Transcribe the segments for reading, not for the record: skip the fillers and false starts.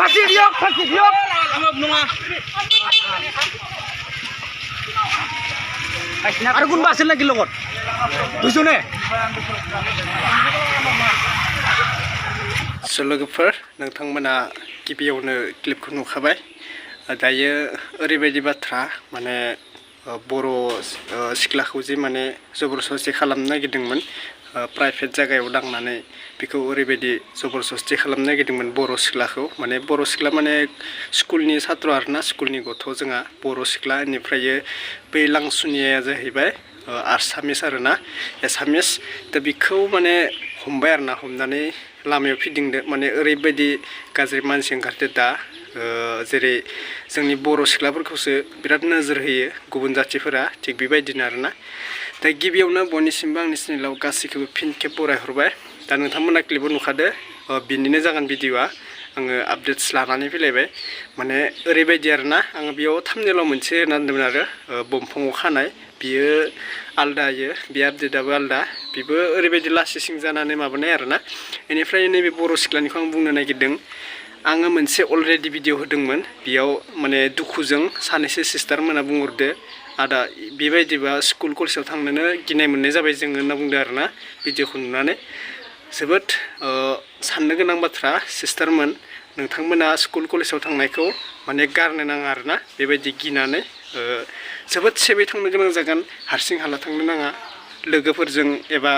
Pasti diok. Ada gun basil lagi logot. Dusune. लोगोफोर नोंथांमोना गिबियावनो क्लिपखौ नुखाबाय दायो ओरैबायदि बाथ्रा माने बर' सिख्लाखौ जे माने जबरदस्ति खालामनो नागिरदोंमोन प्राइभेट जायगायाव दांनानै बेखौ ओरैबायदि जबरदस्ति खालामनो नागिरदोंमोन बर' सिख्लाखौ माने बर' सिख्ला माने स्कुलनि छात्र आरोना स्कुलनि गथ' जोंहा बर' सिख्ला इनिफ्राय बै लांसुनिया जाहैबाय आसामिस आरोना एसामिस दा बेखौ माने हमबाय आरोना हमनानै लामायाव फिदिंदो माने ओरैबायदि गाज्रि मानसि ओंखारदो दा जेरै जोंनि बर' सिख्लाफोरखौसो बिराद नोजोर होयो गुबुन जाथिफोरा थिग बेबायदिनो आरोना दा गिबियावनो बयनिसिमबो आंनि चेनेलाव गासैखौबो फिन खेब बरायहरबाय दा नोंथांमोना क्लिपआव नुखादो बिनिनो जागोन भिडिअ'आ आङो आपडेट्स लानानै फैलायबाय माने ओरैबायदि आरोना आङो बेयाव थाम्बनेलाव मोनसे होना दोनदोंमोन आरो बमफाङाव खानाय बियो आलदायो बे आपडेटआबो आलदा बेबो ओरैबायदि लासिसिं जानानै माबानाय आरोना बेनिफ्राय नैबे बर' सिख्लानिखौ आं बुंनो नागिरदों आङो मोनसे अलरेडि भिडिअ होदोंमोन बेयाव माने दुखुजों सानैसो सिस्टार मोना बुंहरदो आदा बेबायदिबा स्कुल कलेजाव थांनोनो गिनाय मोननाय जाबाय जोङो होनना बुंदो आरोना भिडिअखौ नुनानै जोबोद साननो गोनां बाथ्रा सिस्टारमोन नोंथांमोना स्कुल कलेजाव थांनायखौ माने गारनो नाङा आरोना बेबायदि गिनानै जोबोद सेबै थांनो गोनां जागोन हारसिं हाला थांनो नाङा लोगोफोरजों एबा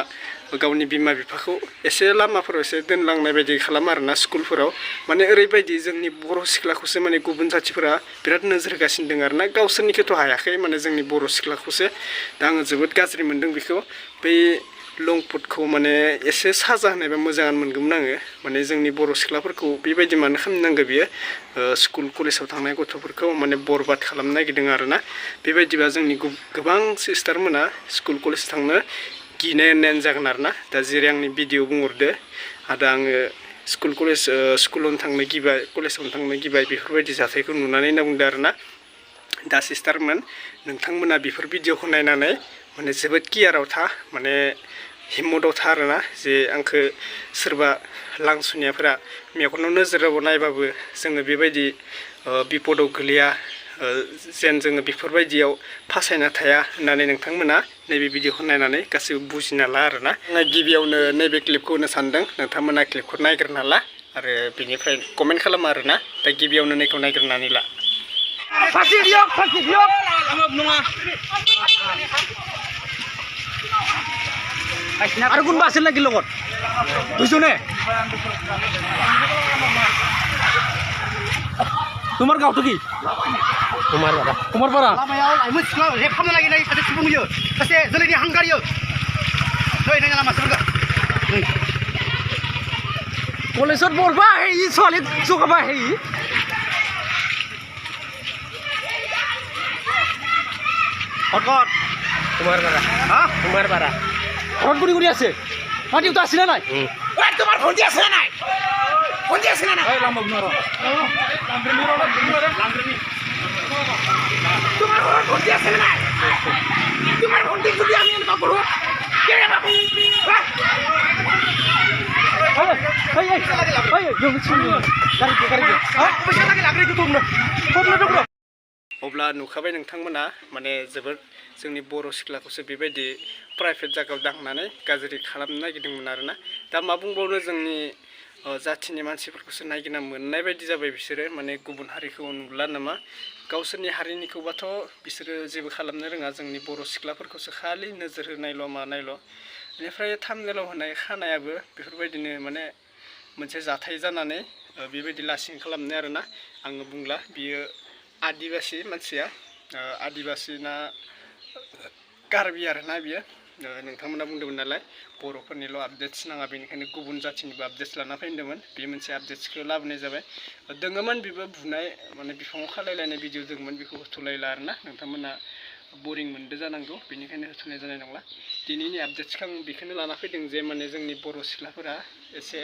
गावनि बिमा बिफाखौ एसे लामाफोराव एसे दोनलांनाय बायदि खालाम आरोना स्कुलफोराव माने ओरैबायदि जोंनि बर' सिख्लाखौसो माने गुबुन जाथिफोरा बिराद नोजोर होगासिनो दङ आरोना गावसोरनिखौथ' हायाखै माने जोंनि बर' सिख्लाखौसो दा आङो जोबोद गाज्रि मोनदों बेखौ बै लंपुटखौ माने एसे साजा होनायबा मोजाङानो मोनगौमोन आङो माने जोंनि बर' सिख्लाफोरखौ बेबायदि मानो खालामनांगौ बियो स्कुल कलेजाव थांनाय गथ'फोरखौ माने बरबाद खालामनो नागिरदों आरोना बेबायदिबा जोंनि गोबां सिस्टारमोना स्कुल कलेज थांनो गिनाय होननायानो जागोन आरोना दा जेरै आंनि भिडिअ बुंहरदो आदा आङो स्कुलावनो थांनो गिबाय कलेजावनो थांनो गिबाय बेफोरबायदि जाथायखौ नुनानै होनना बुंदो आरोना दा सिस्टारमोन नोंथांमोना बेफोर भिडिअखौ नायनानै माने जोबोद केयाराव था माने हिम्मतआव था आरोना जे आंखौ सोरबा लांसुनियाफोरा मेगनाव नोजोराव नायबाबो जोङो बेबायदि बिपदाव गोलैया जेन जोङो बेफोरबायदियाव फासायना थाया होननानै नोंथांमोना नैबे भिडिअखौ नायनानै गासैबो बुजिना ला आरोना आङो गिबियावनो नैबे क्लिपखौ होनो सानदों नोंथांमोना क्लिपखौ नायग्रोना ला आरो बेनिफ्राय कमेन्ट खालाम आरोना दा गिबियावनो नैखौ नायग्रोनानै ला Pasti diok. Ada gun basil lagi logot. Dusune. Tumar kau tuh ki? Tumar para. Lama ya, aku sekolah, rep kamu lagi ada sibuk yo. Kasih jadi dia hanggar yo. Doi nanya lama sebentar. Kolesot borba hei solid suka bah hei. Hot. Kumar para Hah? Kumar para Hot guri ase. Mati uta asila nai. Wah, tomar phone dia sana nai. Phone dia sana nai. Hey lamba bunaro. Tomar phone dia sana nai. Tomar phone dia আমি এনে পাবো। কে রে বাবু? Hey, yo michi. Kari. হ্যাঁ, পয়সা লাগে লাগরে কি তোমরা? তোমরা अब्ला नुखाबाय नोंथांमोना माने जोबोद जोंनि बर' सिख्लाखौसो बेबायदि प्राइभेट जायगायाव दांनानै गाज्रि खालामनो नागिरदोंमोन आरोना दा मा बुंबावनो जोंनि जाथिनि मानसिफोरखौसो नागिरना मोननाय बायदि जाबाय बिसोरो माने गुबुन हारिखौ नुला नामा गावसोरनि हारिनिखौबाथ' बिसोरो जेबो खालामनो रोङा जोंनि बर' सिख्लाफोरखौसो खालि नोजोर होनायल' मानायल' बेनिफ्राय थाम्बनेलाव होनाय खानायाबो बेफोरबायदिनो माने मोनसे जाथाय जानानै बेबायदि लासिं खालामनाय आरोना आङो बुंला बियो आदिबासि मानसिया आदिबासि ना कार्बि आरोना बियो नोंथांमोना बुंदोंमोन नालाय बर'फोरनिल' आपडेट्स नाङा बेनिखायनो गुबुन जाथिनिबो आपडेट्स लाना फैदोंमोन बे मोनसे आपडेट्सखौ लाबोनाय जाबाय दोङोमोन बेबो बुनाय माने बिफाङाव खालायलायनाय भिडिअ दङमोन बेखौ होथ'लायला आरोना नोंथांमोना बोरिं मोनदो जानांगौ बेनिखायनो होथ'नाय जानाय नंला दिनैनि आपडेट्सखौ आं बेखौनो लाना फैदों जे माने जोंनि बर' सिख्लाफोरा एसे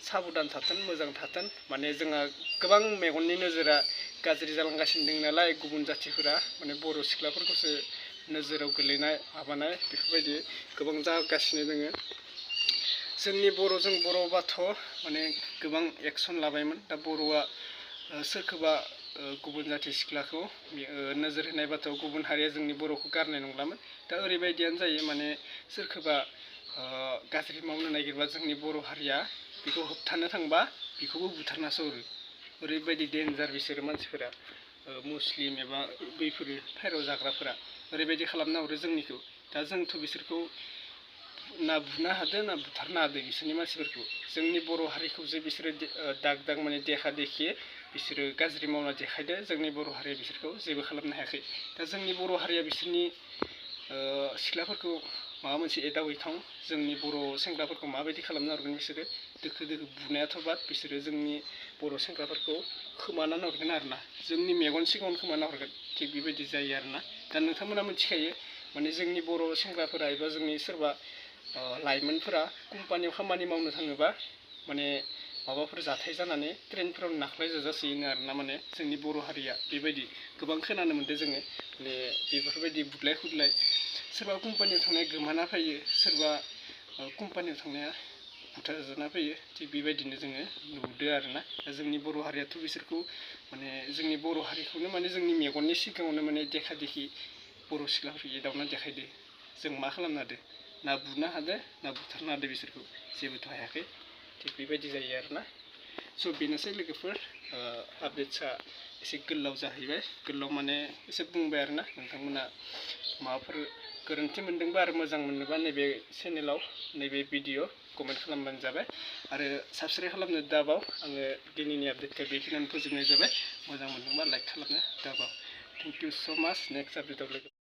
साबधान थाथों मोजां थाथों माने जोंहा गोबां मेगननि नोजोरा गाज्रि जालांगासिनो दं नालाय गुबुन जाथिफोरा माने बर' सिख्लाफोरखौसो नोजोराव गोलैनाय माबानाय बेफोरबायदि गोबां जागासिनो दोङो जोंनि बर'जों बर'बाथ' माने गोबां एक्सन लाबायमोन दा बर'आ सोरखौबा गुबुन जाथि सिख्लाखौ नोजोर होनाय बाथ्रायाव गुबुन हारिया जोंनि बर'खौ गारनाय नंलामोन दा ओरैबायदियानो जायो माने सोरखौबा गाज्रि मावनो नागिरबा जोंनि बर' हारिया बेखौ होबथानो थांबा बेखौबो बुथारनासो हरो ओरैबायदि डेन्जार बिसोरो मानसिफोरा मुस्लिम एबा बैफोरो फायराव जाग्राफोरा ओरैबायदि खालामना हरो जोंनिखौ दा जोंथ' बिसोरखौ ना बुनो हादों ना बुथारनो हादों बिसोरनि मानसिफोरखौ जोंनि बर' हारिखौ जे बिसोरो दाग दाग माने देखा देखि बिसोरो गाज्रि मावना देखायदो जोंनि बर' हारिया बिसोरखौ जेबो खालामनो हायाखै दा जोंनि बर' हारिया बिसोरनि सिख्लाफोरखौ माबा मोनसे एदावहैथाव जोंनि बर' सेंग्राफोरखौ माबायदि खालामना हरगोन बिसोरो दोखो दोखो बुनायाथ' बाद बिसोरो जोंनि बर' सेंग्राफोरखौ खोमानानै हरगोन आरोना जोंनि मेगन सिगाङावनो खोमाना हरगोन थिग बेबायदि जायो आरोना दा नोंथांमोना मिथिखायो माने जोंनि बर' सेंग्राफोरा एबा जोंनि सोरबा लाइमोनफोरा कम्पानियाव खामानि मावनो थाङोबा माने माबाफोर जाथाय जानानै ट्रेनफोराव नाख्लाय जाजासिनो आरोना माने जोंनि बर' हारिया बेबायदि गोबां खोनानो मोन्दों जोङो माने बेफोरबायदि बुदलाय खुदलाय सोरबा कम्पानियाव थांनाया गोमाना फैयो सोरबा कम्पानियाव थांनाया बुथारजाना फैयो थिग बेबायदिनो जोङो नुदों आरोना दा जोंनि बर' हारियाथ' बिसोरखौ माने जोंनि बर' हारिखौनो माने जोंनि मेगननि सिगाङावनो माने देखा देखि बर' सिख्लाफोरखौ एदावना देखायदो जों मा खालामनो हादों ना बुनो हादों ना बुथारनो हादों बिसोरखौ जेबोथ' हायाखै थिग बेबायदि जायो आरोना स' बेनोसै लोगोफोर आपडेट्सआ एसे गोलाव जाहैबाय गोलाव माने एसे बुंबाय आरोना नोंथांमोना माबाफोर गोरोन्थि मोन्दोंबा आरो मोजां मोनोबा नैबे चेनेलाव नैबे भिडिअ कमेन्ट खालामबानो जाबाय आरो साबस्क्राइब खालामनो दाबाव आङो दिनैनि आपडेटखौ बेखिनियावनो फोजोबनाय जाबाय मोजां मोनदोंबा लाइक खालामनो दाबाव थेंक इउ स' माच नेक्स्ट आपडेटआव लोगो